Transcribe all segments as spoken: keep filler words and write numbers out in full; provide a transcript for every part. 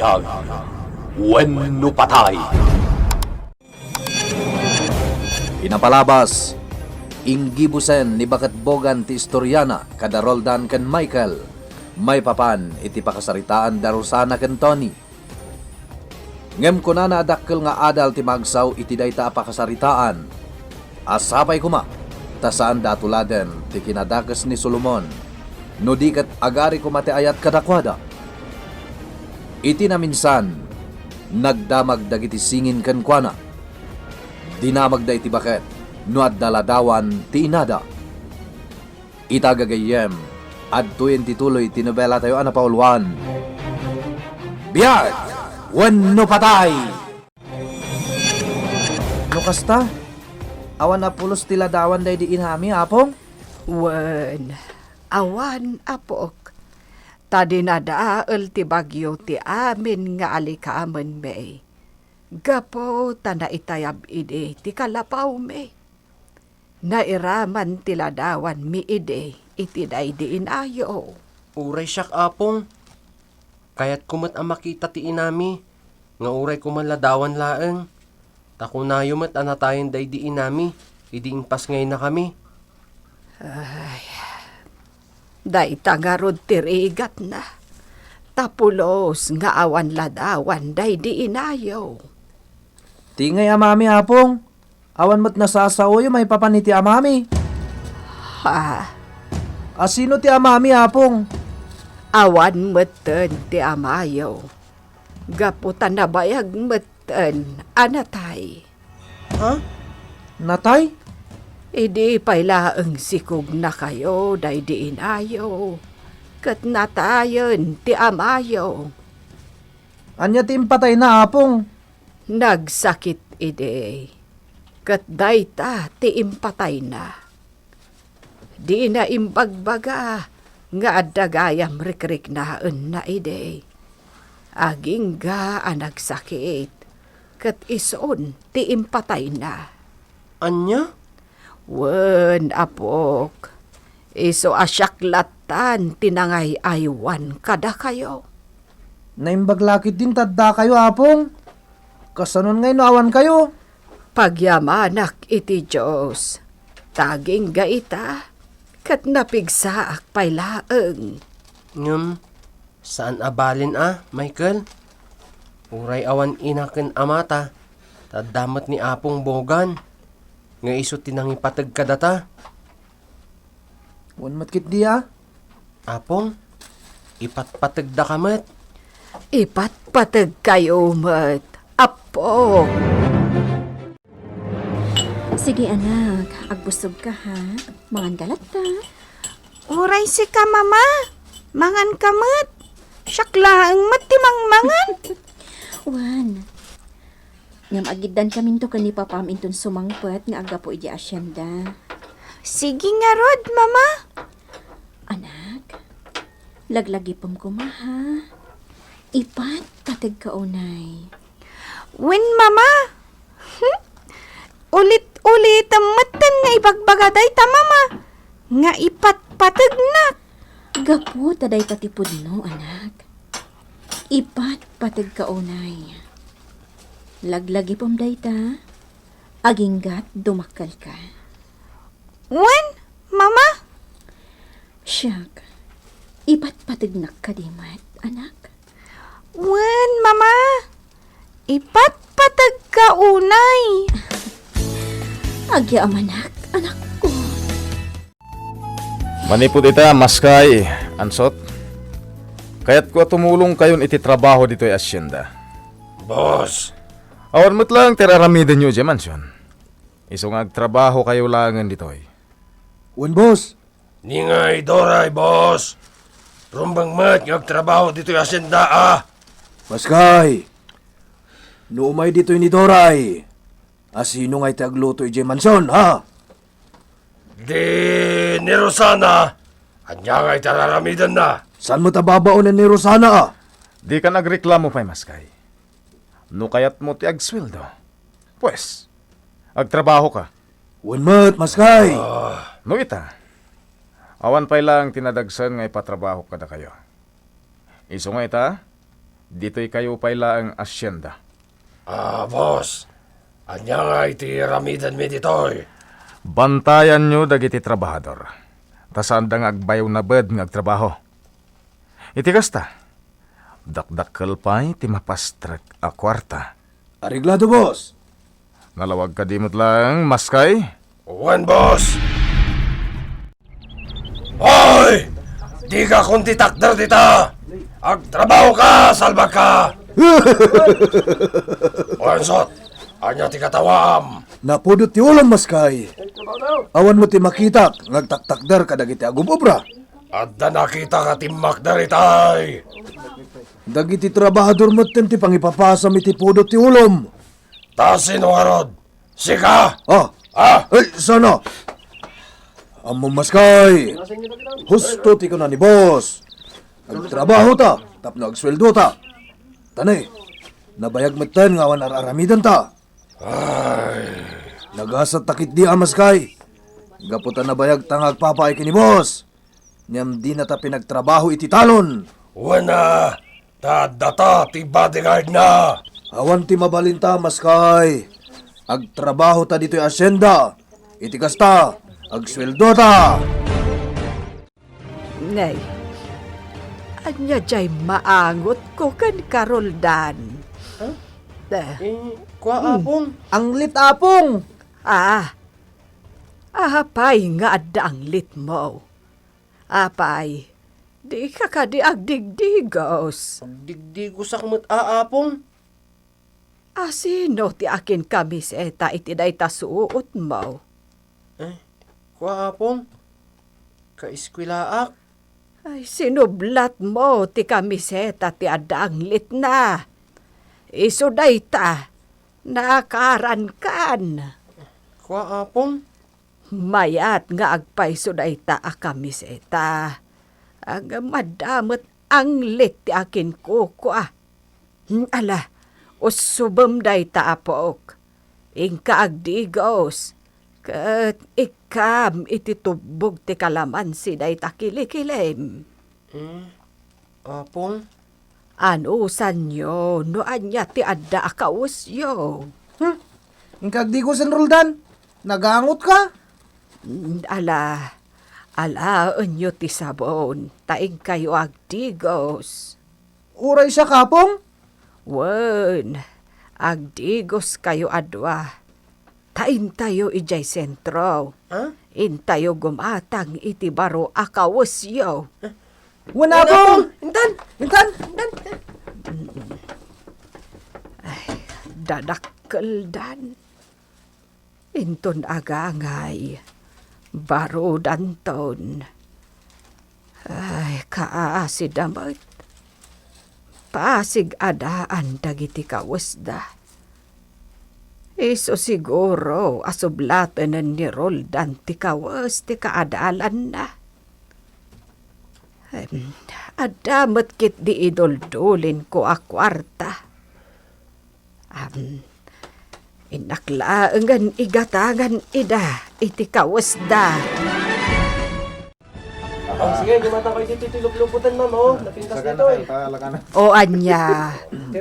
Biag wenno patay. Inapalabas, inggibusen ni Baket Bogan ti istoriana kada Roldan ken Michael maipapan iti pakasaritaan da Rosana ken Tony. Ngem kunana a dakkel nga adal ti magsaw iti dayta a pakasaritaan a sapay koma ta saanda a tuladen ti kinadakes ni Solomon, no di ket agari koma ti ayat kadakuada. Iti naminsan, nagdamag dagiti singin kenkuana. Dinamagda iti baket no adda ladawan ti inada. Ita gagayyem, adtoyen ti tuloy ti nobelatayo a napauluan, Biag wenno Patay! No kasta, awan a pulos ti ladawan daydi inami, Apong? Wen, awan, apok. Ta dinadael ti bagyo ti amin nga alikamenmi. Gapu ta naitayab idi ti kalapawmi. Nairaman ti ladawanmi idi iti daydi inayo. Uray siak, Apong, kayatko met a makita ti inami, nga uray koma ladawan laeng, ta kunayo met a natayen daydi inami idi impasngaynakami. Ay, dayta ngarud ti rigatna, ta pulos nga awan ladawan daydi inayo. Ti ngay amami, Apong, awan met nasasaoyo maipapan iti amami. Ha? Asino ti amami, Apong? Awan metten ti amayo, gapu ta nabayag metten a natay. Ha? Natay? Idi pay laeng sikugnakayo daydi inayo, ket natayen ti amayo. Ania ti impatayna, Apong? Nagsakit idi, ket dayta ti impatayna. Dina imbagbaga nga adda gayam rikriknaenna idi. Agingga a nagsakit, ket isun ti impatayna. Ania? Wen, apok, isu a siak lattan ti nangay-aywan kadakayo. Naimbag la ketdin ta addakayo, Apong. Kasanon ngay no awankayo? Pagyamanak iti Dios, ta agingga ita, ket napigsaak pay laeng. Ngem, saan a balin a, Michael? Uray awan ina ken amata, ta adda met ni Apong Bogan, nga isu ti nangipateg kadata. Wen met ketdi a? Apong, ipatpategdaka met. Ipatpategkayo met, Apo. Sige, anak, agbusogka, ha? Mangan ka latta. Uray sika, Mama. Mangan ka met. Siak laeng met ti mangmangan. Wen, ngem agiddankaminto ken ni Papam inton sumangpet nga aggapu idiay asienda. Sige ngarud, Mama. Anak, laglagipem koma, ha? Ipatpategka unay. Wen, Mama. Ulit-ulitem metten nga ibagbaga dayta, Mama, nga ipatpategnak. Gapu ta dayta ti pudno, anak. Ipatpategka unay. Laglagipem dayta, agingga't dumakkelka. Wen, Mama. Siak, ipatpategnak kadi met, anak? Wen, Mama. Ipatpategka unay. Agyamanak, anakko. Manipud ita, maskay, ansot, kayatko a tumulongkayon iti trabaho ditoy asienda. Boss! Awan met laeng ti ar-aramidenyo idiay mansion. Isu nga agtrabahokayo laengen ditoy. Wen, boss. Ni ngay Doray, boss. Rumbeng met nga agtrabaho ditoy asienda a. Maskay, no umay ditoy ni Doray, asino ngay ti agluto idiay mansion, ha? Di ni Rosana. Ania ngay ti ar-aramidenna? Saan met a babaonen ni Rosana a? Dikan agreklamo pay, maskay. No kayatmo ti agsueldo, pues, agtrabahoka. Wen met, maskay. Ah. No ita, awan pay laeng ti nadagsen nga ipatrabahok kadakayo. Isu nga ita, Ditoykayo pay laeng a sienda. Ah, boss, ania ngay ti aramidenmi ditoy? Bantayanyo dagiti trabahador, ta saanda nga agbayaw nabed nga agtrabaho. Iti kasta, dakdakkel pay ti mapastrek a kuarta. Areglado, boss. Nalawag kadi met laeng, maskay? Wen, boss. Hoy! Dika kon ti takder dita! Agtrabahoka, salbagka! O, Ansot, ania ti katawaam? Napudot ti ulom, maskay. Awan met ti makitak nga agtaktakder kadagiti agub-obra. Adda nakitak a timmakder itay. Dagiti trabahador metten ti pangipapasam iti pudot ti ulom. Ta sino ngarud? Sika? Ah. Ah. Ay, sana. Ammom, maskay. Husto ti kuna ni boss. Agtrabaho ta tapno agsueldo ta. Tani, nabayag metten nga awan ar-aramiden ta. Ay. Nagasat ta ketdi a, maskay. Gapu ta nabayag ta nga agpapaay ken ni boss. Ngem dina ta pinagtrabaho iti talon. Wen a, ta addata ti bodyguard na. Awan ti mabalin ta, maskay. Agtrabaho ta ditoy asienda. Iti kasta, agsueldo ta. Nay, ania jay maangotko kenka, Roldan? Huh? Eh. Eh, kua, hmm. Apong. Anglit, Apong. Ah, apay nga adda anglitmo? Apay, dika kadi agdigdigos? Agdigdigosak met a, Apong. A, sino ti akinkamiseta iti dayta suotmo? Eh, kua, Apong. Kaeskuelaak. Ay, sinublatmo ti kamiseta ti adda anglitna. Isu dayta, naakarankan. Kua, Apong. Mayat nga agpayso dayta a kamiseta. Ngem adda met anglit ti akinkukua. Hmm, ala, usubem dayta, apok. Inka agdigos, ket ikkam iti tubbog ti kalamansi dayta kilikilim. Hmm, Apong? Anusanyo no ania ti adda a kawesyo? Hmm? Inka agdigosen, Roldan? Nagangotka? Mm, ala, alaenyo ti sabon, ta inkayo agdigos. Uray siak, Apong? Wen, agdigoskayo a dua. Ta intayo idiay sentro. Ha? Intayo gumatang iti baro a kawesyo. Wen, Apong! Intan! Intan! Intan! Ay, dadakkeldan. Inton agangay, barudanton. Ay, kaasida met. Pasig-adaan dagiti kawesda. Isu siguro a sublaten ni Roldan ti kawes ti kaadalanna. Em, adda met ketdi iduldulinko a kuarta. Am, innak laengen igatangan ida iti kawesda. Oh, sige, gumatang kayo dito, iti lupluputan, ma'am, oh. Napintas dito, eh. O ania,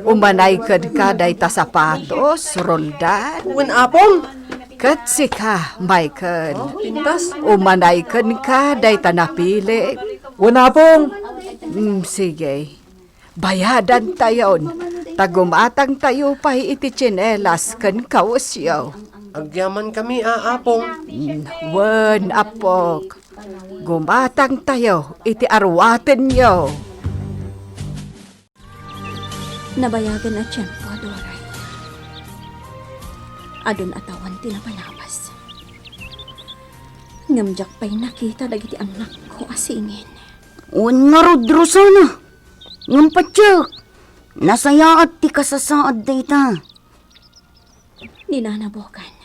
umanay kenka dayta sapatos, Roldan? Wen, Apong. Ket sika, Michael. Oh, pintas. Umanay kenka dayta napili. Wen, Apong. Mm, sige. Bayadantayon, ta gumatangtayo pay iti tsinelas ken kawesyo. Agyamankami a, Apong. Mm, wen, apok. Gumatangtayo iti aruatenyo. Nabayagen a tiempo a duaray. Adun a tawen ti napalabas. Ngem diak pay nakita dagiti annakko a singin. Wen ngarud, Rosana. Ngem patiek, nasayaat ti kasasaad dayta. Ni Nana Bokan,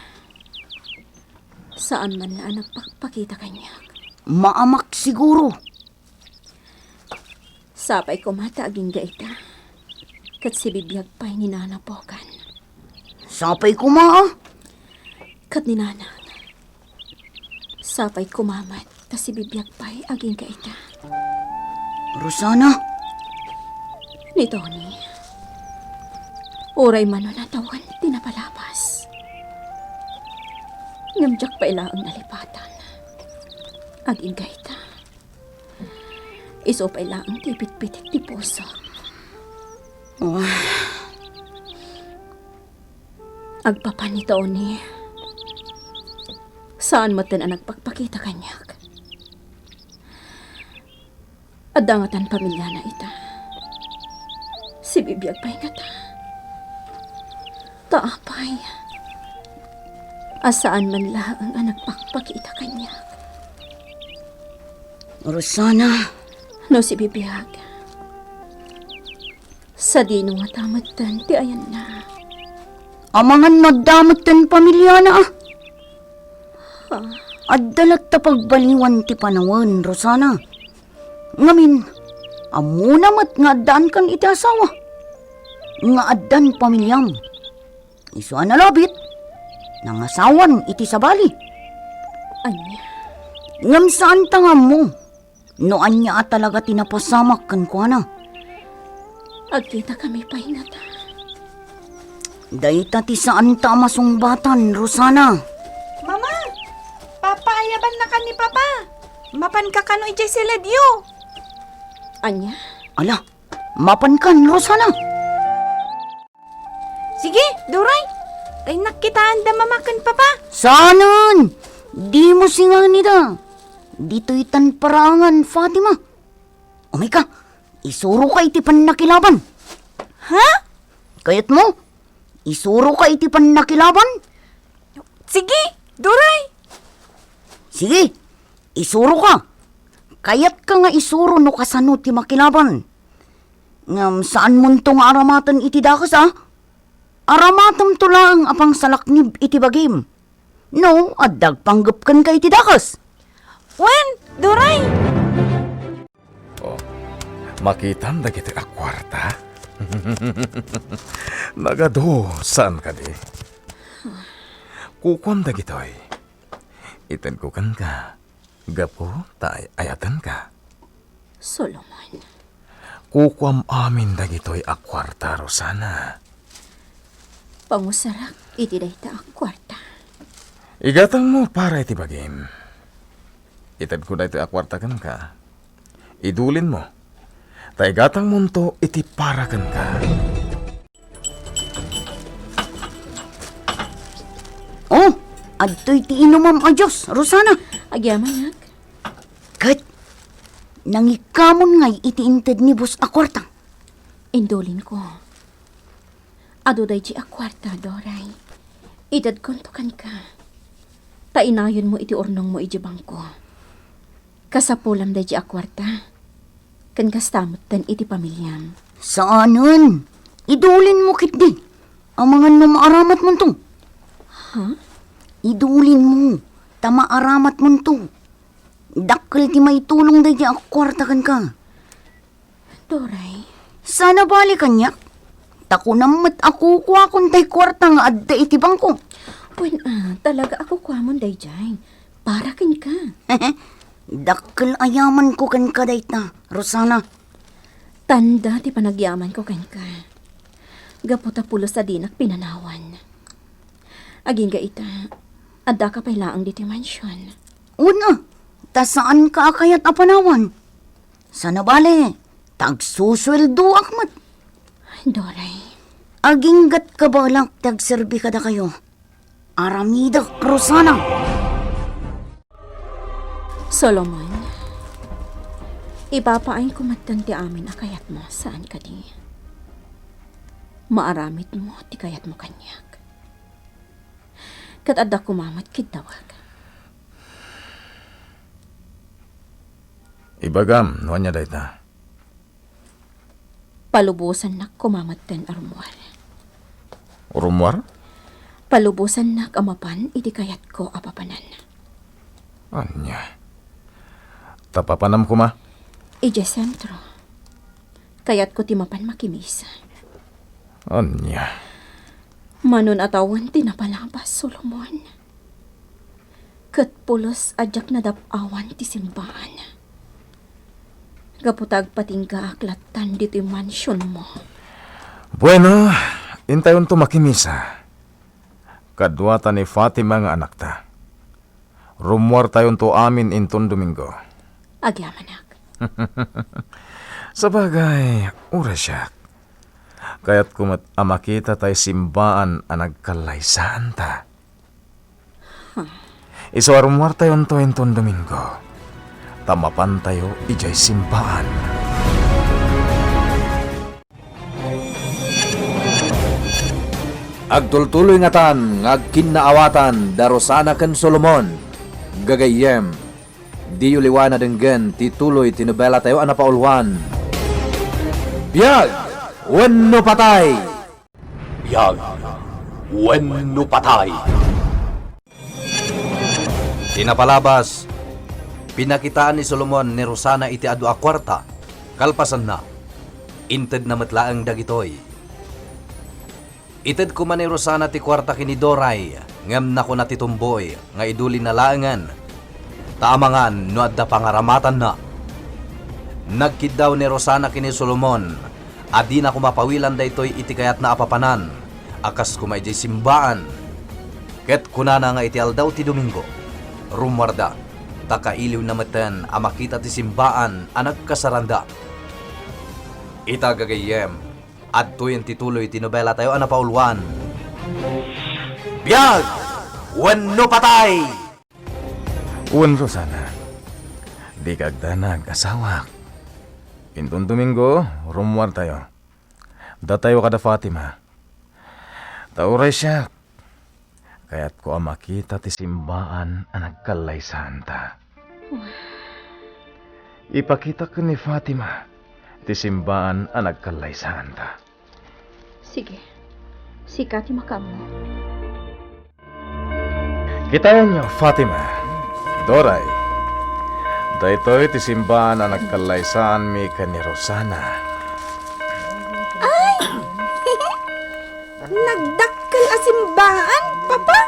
saan man la a nagpakpakita kaniak. Maamak siguro. Sapay koma ta agingga ita, ket sibibiag pay ni Nana Bokan. Sapay koma, a? Ket ni Nanang, sapay koma met ta sibibiag pay agingga ita. Rosana? Ni Tony, Uray mano natawen ti napalabas. Ngem diak pay laeng nalipatan. Agingga ita, isu pay laeng ti ipitpitik ti pusok. Oh. Agpapan ni Tony. Saan metten a nagpakpakita kaniak. Adda ngatan pamiliana ita. Sibibiag pay ngata. Ta apay a saan man laeng a nagpakpakita kaniak. Rosana. No sibibiag, sadino ngata metten ti ayanna? Amangan no adda metten pamiliana, a? Ha? Adda latta pagbaliwan ti panawen, Rosana. Ngamin, ammona met nga addaankan iti asawa. Nga addan pamiliam. Isu a nalabit, nangasawan iti sabali. Ania? Ngem saanta nga ammo no ania a talaga ti napasamak kenkuana. Agkitakami pay ngata. Dayta ti saanta a masungbatan, Rosana. Mama! Papa, ayabannakan ni Papa! Mapanka kano idiay siledyo? Ania? Ala, mapankan, Rosana! Sige, Doray. Kaynak kitaan da Mama ken Papa. Saanen! Dimo singaen ida. Ditoytan paraangan, Fatima. Umayka, isuroka iti pannakilaban. Ha? Kayatmo? Isuroka iti pannakilaban? Sige, Doray. Sige, isuroka. Kayatka nga isuro no kasano ti makilaban. Ngem saanmonto nga aramaten iti dakes, a? Aramatemto laeng a pangsalaknib iti bagim. No, adda agpanggep kenka iti dakes. Wen, Doray! Oh, makitam dagitoy a kuarta? Nagadu, saan kadi? Kukuam dagitoy. Itedko kenka. Gapu ta ay-ayatenka. Solomon. Kukuam amin dagitoy a kuarta, Rosana. Pangusarak iti dayta a kuarta. Igatangmo para iti bagim. Itedko daytoy a kuarta kenka. Idulinmo. Ta igatangmonto iti para kenka. Oh, adtoy ti inumam a juice, Rosana. Agyamanak. Ket, nangikkamon ngay iti inted ni Boss a kuarta? Indulinko. Adu daydi a kuarta, Doray. Itedkonto kenka. Ta inayonmo iti urnongmo iti bangko. Kasapulam daydi a kuarta, ken kasta metten iti pamiliam. Saanen, idulinmo ketdi. Amangan no maaramatmonto. Ha? Idulinmo, ta maaramatmonto. Dakkel ti maitulong daydi a kuarta kenka. Doray. Saan a bale kaniak? Ta kunam met a kukuakon tay kuarta nga adda iti bangko. Wen a, talaga a kukuamon daydiay. Para kenka. Dakkel a yamanko kenka dayta, Rosana. Tanda ti panagyamanko kenka. Gapu ta pulos a dinak pinanawan. Agingga ita, addaka pay laeng ditoy mansion. Wen a, ta saanka a kayat a panawan. Saan a bale, ta agsusueldoak met. Doray. Aginggat kabalak ti agserbi kadakayo. Aramidek, Rosana. Solomon, ipapaayanko metten ti amin a kayatmo, saan kadi? Maaramidmo ti kayatmo kaniak. Ket adda koma met kiddawek. Ibagam no ania dayta. Palubosannak koma metten a rummuar. Rummuar? Palubosannak a mapan iti kayatko a papanan. Ania? Ta papanam koma? Idiay sentro. Kayatko ti mapan makimisa. Ania? Manon a tawen ti napalabas, Solomon. Ket pulos a diak nadap-awan ti simbaan. Gapu ta agpatinggaak lattan ditoy mansionmo. Bueno, Intayonto makimisa. Kaduata ni Fatima nga anakta. Rummuartayonto amin inton Domingo. Agyamanak. Sabagay, uray siak. Kayatko met a makita tay simbaan a nagkallaysaanta. Isu a rummuartayonto inton Domingo, ta mapantayo idiay simbaan. Agtultuloy ngatan nga agkinnaawatan da Rosana ken Solomon. Gagayyem, diyo liwan a denggen ti tuloy ti nobelatayo a napauluan, Biag wenno Patay! Biag wenno Patay! Ti napalabas, pinakitaan ni Solomon ni Rosana iti adu a kuarta. Kalpasanna, intedna met laeng dagitoy. Ited koma ni Rosana ti kuarta ken ni Doray, ngem nakuna ti tumboy nga idulina laengen, ta amangan no adda pangaramatanna. Nagkiddaw ni Rosana ken ni Solomon a dina koma pawilan daytoy iti kayatna a papanan a kas koma idiay simbaan. Ket kunana nga iti aldaw ti Domingo, rummuarda, ta kailiwna metten a makita ti simbaan a nagkasaranda. Ita, gagayyem, adtoyen ti tuloy ti nobelatayo a napauluan, Biag wenno Patay! Wen, Rosana, dika agdanag, asawak. Inton Domingo, rummuartayo. Datayo kada Fatima. Ta uray siak, kayatko a makita ti simbaan a nagkallaysaanta. Ipakita ken ni Fatima ti simbaan a nagkallaysaanta. Sige. Sika ti makaammo. Kitaenyo, Fatima, Doray. Daytoy ti simbaan a nagkallaysaanmi ken ni Rosana. Ay! Nagdakkel a simbaan, Papa?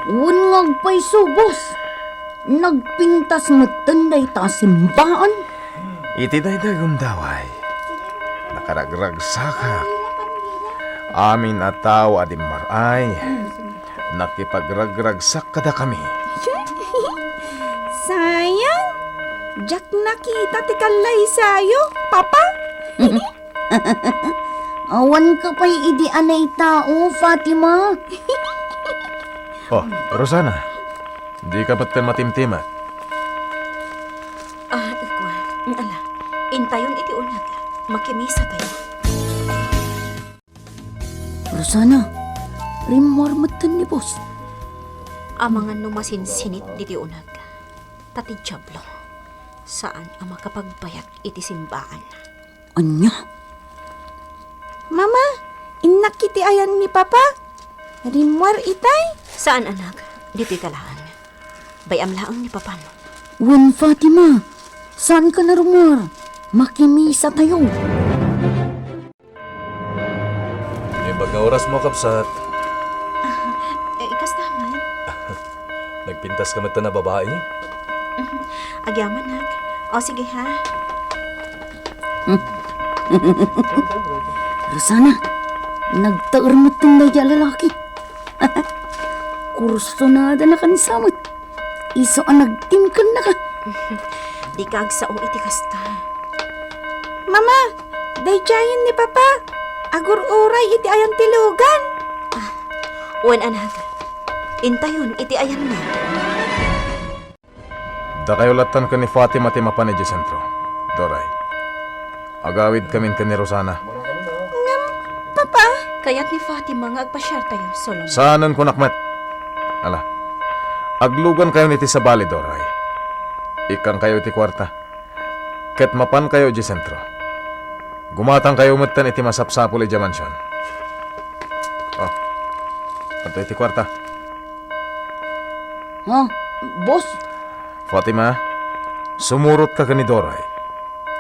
Wen nga agpayso, boss. Nagpintas metten dayta a simbaan. Iti daydiay gundaway, nakaragragsakak. Amin a tao a dimmar-ay, nakipagragragsak kadakami. Sayang, diak nakita ti kallaysayo, Papa. Awanka pay idi a naitao, Fatima. Oh, Rosana, dika metten matimtimek. Ah, ikua, ala, intayon iti uneg, makimisatayo. Rosana, rimmuar metten ni boss. Amangan no masinsinit ditoy uneg, ta ti Diablo, saan a makapagbayag iti simbaan. Ania? Mama, innak iti ayan ni Papa. Rimmuar itay? Saan, anak. Ditoy ka laeng. Bay-am laeng ni Papan. Wen, Fatima, saanka a rummuar. Makimisatayo. Naimbag nga orasmo, kabsat. Eh, kasta man. Nagpintaska met a babai? Agyamanak. O, sige, ha? Rosana, nagtaer metten daydiay a lalaki. Kursunada na kansa met. Isu a nagtimkennaka. Dika agsao iti kasta. Mama, daydiayen ni Papa. Agur-uray iti ayan ti lugan. Ah, wen, anak. Intayon iti ayanna. Dakayo lattan ken ni Fatima ti mapan idiay sentro. Doray, agawidkamin ken ni Rosana. Ngem, Papa? Kayat ni Fatima nga agpasiartayo, Solomon. Saanen, kunak met. Ala, aglugankayon iti sabali, Doray. Ikkankayo iti kuarta, ket mapankayo idiay sentro. Gumatangkayo metten iti masapsapul idiay mansion. Oh, adtoy iti kuarta. Ha? Boss? Fatima, sumurotka ken ni Doray.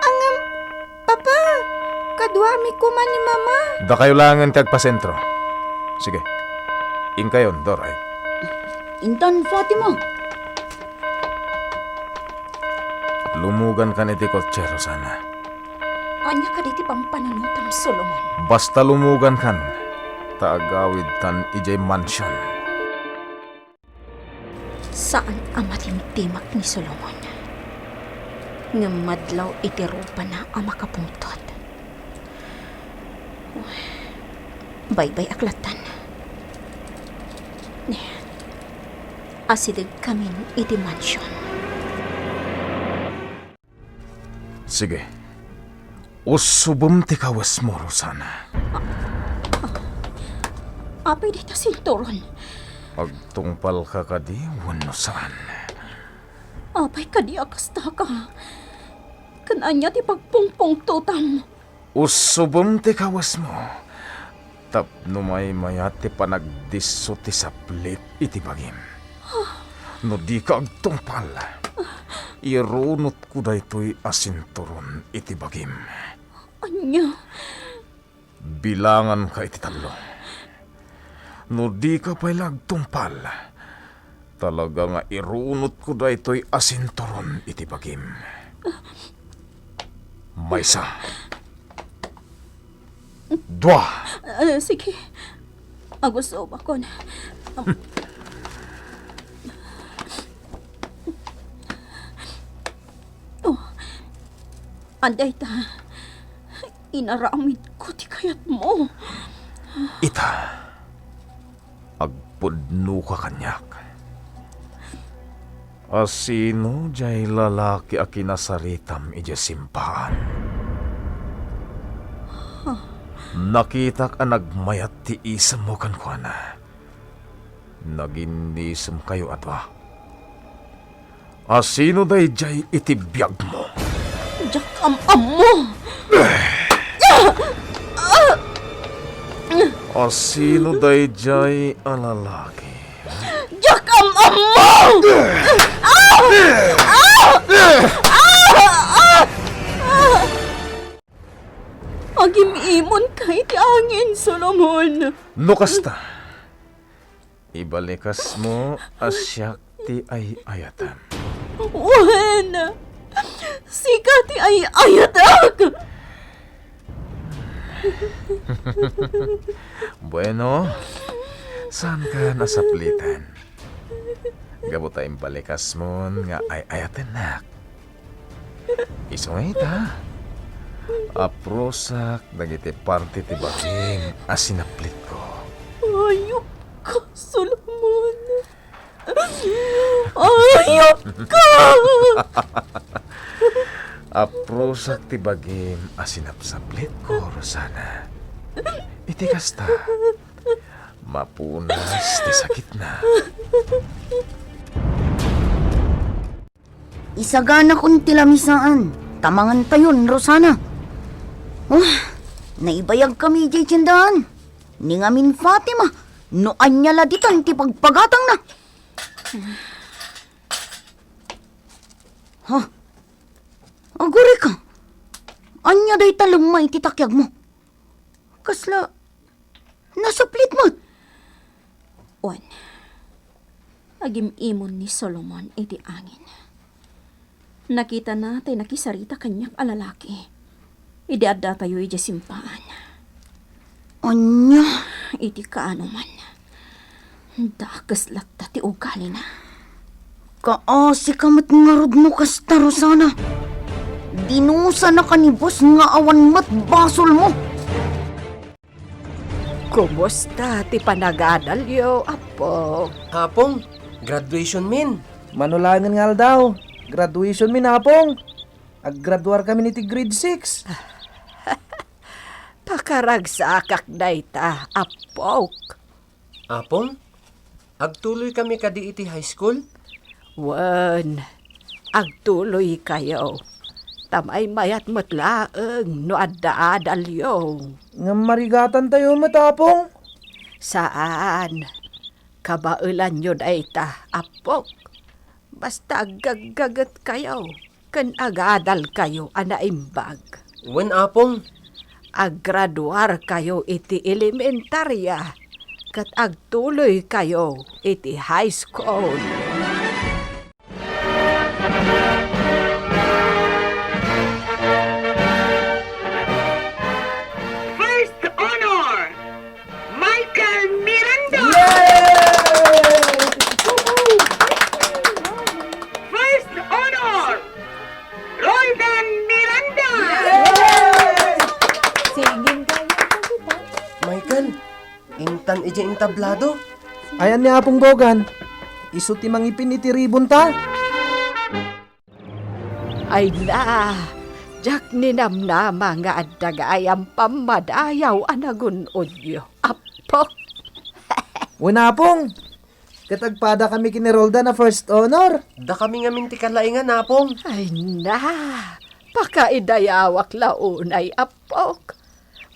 Ngem, Papa, kaduami koma ni Mama. Dakayo laengen ti agpasentro. Sige. Inkayon, Doray. Intan, Fatima. Lumugankan iti kotse, Rosana. Ania kadi ti pampanunotam, Solomon? Basta lumugankan, ta agawidtan idiay mansion. Saan a matimtimak ni Solomon, ngem madlaw iti rupana a makapungtot. Baybay-ak lattan. Asidegkamin iti mansion. Sige. Usubem ti kawesmo, Rosana. Apay dayta sinturon? Agtungpalka kadi wenno saan? Apay kadi a kastaka? Ken ania ti pagpungpungtotam? Usubem ti kawesmo. Tapno maymayat ti panagdisso ti saplit iti bagim. No dika agtungpal, irunotko daytoy a sinturon iti bagim. Ania? Bilanganka iti tallo. No dika pay la agtungpal, talaga nga irunotko daytoy a sinturon iti bagim. Maysa. Dua. Ah, sige. Agusubakon. Oh, adda ita. Inaramidko ti kayatmo. Ita. Agpudnoka kaniak. Asino diay lalaki a kinasaritam idiay simpaan? Nakitak a nagmayat ti isemmo kenkuana. Naginnisemkayo a dua. Asino daydiay iti biagmo? Diak am-ammo. Asino daydiay a lalaki? Diak am-ammo. Agim-imonka iti angin, Solomon. No kasta, ibalikasmo a siak ti ay-ayatam. Wen, sika ti ay-ayatak! Bueno, saankan a sapliten? Gapu ta imbalikasmon nga ay-ayatennak. Isu nga ita, aprosak dagiti parti ti bagim a sinaplitko. Ayupka, Solomon. Ayupka! Aprosak ti bagim a sinapsaplitko, Rosana. Iti kasta, mapunas ti sakitna. Isaganakon ti lamisaan, ta mangantayon, Rosana. Oh, naibayagkami idiay tiendaan. Ni ngamin Fatima, no ania la ditan ti pagpagatangna. Ha? Agurayka, ania dayta lemma iti takiagmo? Kasla nasaplit met? Wen, agim-imon ni Solomon iti angin. Nakitana tay nakisarita kaniak a lalaki idi addatayo idiay simpaan. Ania? Iti kaanoman, dakes latta ti ugalina. Kaasika met ngarud no kasta, Rosana. Dinusanaka ni boss nga awan met basolmo. Kumusta ti panagadalyo, Apo? Apong, graduation min. Mano laengen nga aldaw, graduation min, Apong. Aggraduar kami iti grade six. Pakaragsakak dayta, Apok. Apong, agtuloy kami kadi iti high school? Wen, agtuloykayo. Ta maymayat met laeng no adda adalyo. Ngem marigatantayo met, Apong? Saan. Kabaelanyo dayta, Apok. Basta aggaggagetkayo ken agadalkayo a naimbag. Wen, Apong. Aggraduarkayo iti elementaria ket agtuloykayo iti high school. First honor, Mike Entablado? Ayan ni Apong Bogan. Isu ti mangipin iti ribonta. Ay na, diak ninamnama nga adda gayam pammadayaw a nagun-odyo. Apok! Wen, Apong, ket agpada kami ken ni Roldan a first honor. Dakami ngamin ti kalaingan, Apong. Ay na, pakaidayawak la unay, Apok.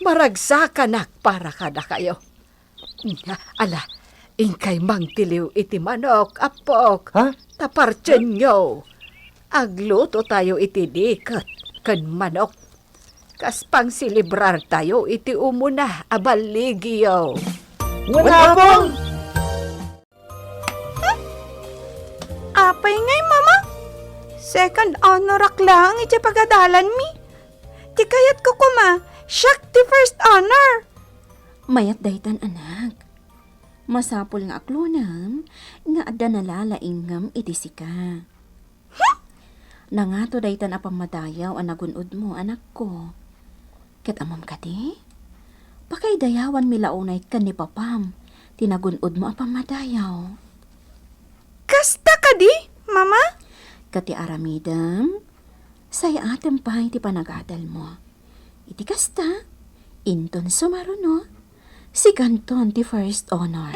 Maragsakanak para kadakayo. Ala, inkay mangtiliw iti manok, Apok. Ha? Ta partienyo. Aglutotayo iti diket ken manok. Kas pangselebrartayo iti umuna a balligyo. Wen, Apong! Apay ngay, Mama? Second honorak laeng iti pagadalanmi. Ti kayatko koma, siak ti first honor. Mayat daytan, anak. Masapul nga aklonem nga adda nalalaingngem iti sika. Hmm? Nangato daytan a pammadayaw a nagun-odmo, anakko. Ket ammom kadi? Pakaidayawanmi la unay ken ni papam ti nagun-odmo a pammadayaw. Kasta kadi, Mama? Ket ti aramidem, sayatem pay ti panagadalmo. Iti kasta, inton sumaruno, sikanton ti first honor.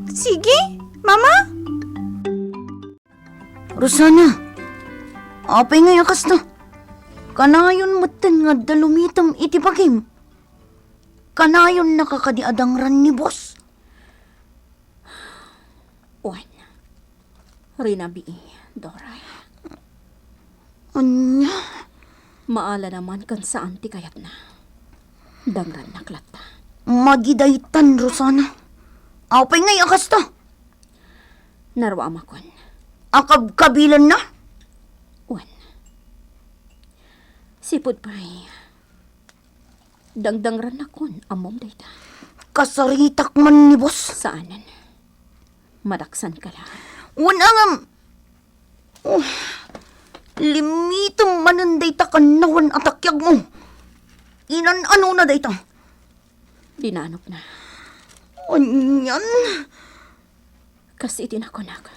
Sige, Mama. Rosana, apay ngay a kasta? Kanayon metten nga adda lumitem iti bagim. Kanayonnaka kadi a dangran ni boss? Wen, rinabii, Doray. Ania? Maala naman ken saan ti kayatna. Dangrannak latta. Magidaytan, Rosana. Apay ngay a kasta? Naruamakon. Akabkabilenna? Wen. Sipud pay, dangdangrannakon, ammom dayta. Kasaritak man ni boss. Saanen. Madaksanka la. Wen, ngem, oh, limitem manen dayta kannawan a takiagmo. Inan-anona dayta? Dinanokna. Anian? Kas iti nakunak,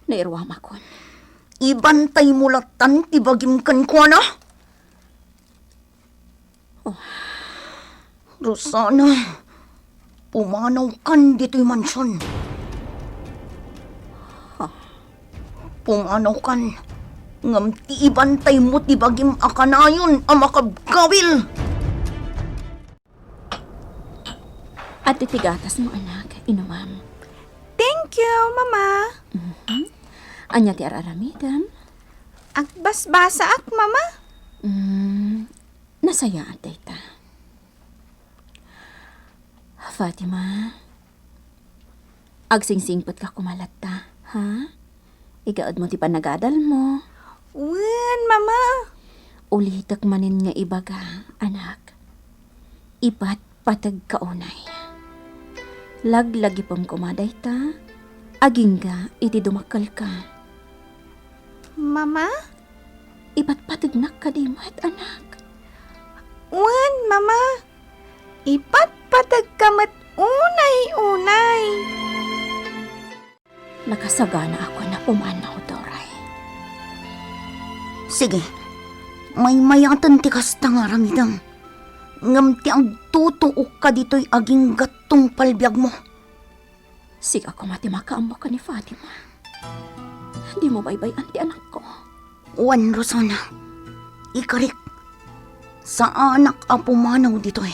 nairuamakon. Ibantaymo lattan ti bagim kenkuana? Oh. Rosana, pumanawkan ditoy mansion. Ha? Pumanawkan, ngem ti ibantaymo ti bagim a kanayon a makabkabil. Adtoy ti gatasmo, anak, inumam. Thank you, Mama. Mhm. Ania ti ar-aramidem? Agbasbasaak, Mama. Mm, nasayaat dayta. Fatima, agsingsingpetka koma latta, ha? Igaedmo ti panagadalmo. Wen, Mama. Ulitek manen nga ibaga, anak. Ipatpategka unay. Laglagipem koma dayta, agingga iti dumakkelka. Mama? Ipatpategnak kadi met, anak. Wen, Mama. Ipatpategka met unay-unay. Nakasaganaakon a pumanaw, Doray. Sige, maymayaten ti kasta nga aramidem. Ngem ti agtutuokka ditoy agingga tungpal biagmo. Sika koma ti makaammo ken ni Fatima. Dimo baybay-an ti anakko. Wen, Rosana, ikarik, saanak a pumanaw ditoy.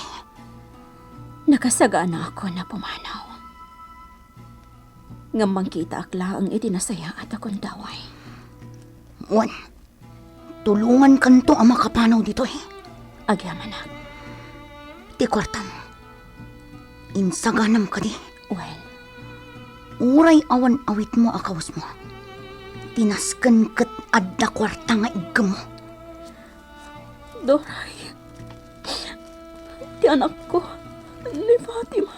Nakasaganaakon a pumanaw. Ngem mangkitaak laeng iti nasayaat a gundaway. Wen, tulongankanto a makapanaw ditoy. Agyamanak. Ti kuartam, insaganam kadi? Wen. Uray awan awitmo a kawesmo, ti nasken ket adda kuarta nga iggemmo. Doray, ti anakko, ni Fatima.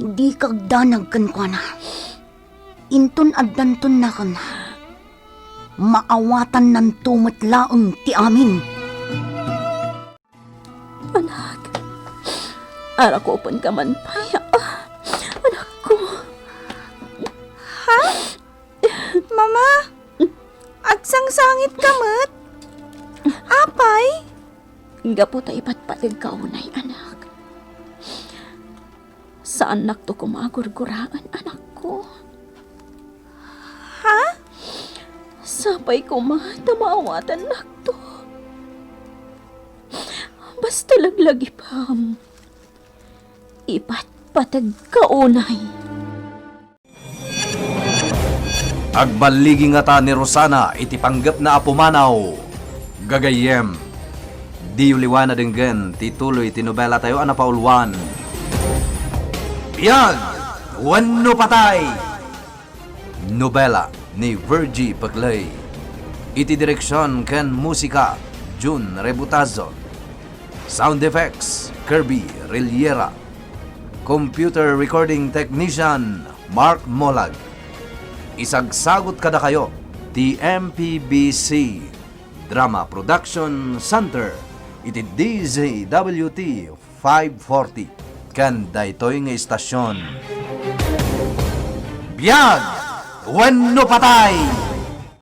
Dika agdanag kenkuana. Inton addanton nakem, maawatannanto met laeng ti amin. Anak, arakupenka man pay, ah. Sangit ka met? Apay? Gapu ta ipatpateg ka unay, anak. Saannakto koma a gurguraen, anakko. Ha? Sapay koma ta maawatannakto. Basta laglagipam. Ipatpateg ka unay. Agballigi ngata ni Rosana iti panggepna a pumanaw. Gagayyem, diyo liwan a denggen ti tuloy ti nobelatayo a napauluan, Biag wenno Patay. Nobela ni Virgie Peclay. Iti direksion ken musika, Jun Rebutazo. Sound effects, Kirby Riliera. Computer recording technician, Mark Molag. Isagsagut kadakayo ti M P B C Drama Production Center iti D Z W T five forty ken daytoy nga istasion. Biag wenno Patay!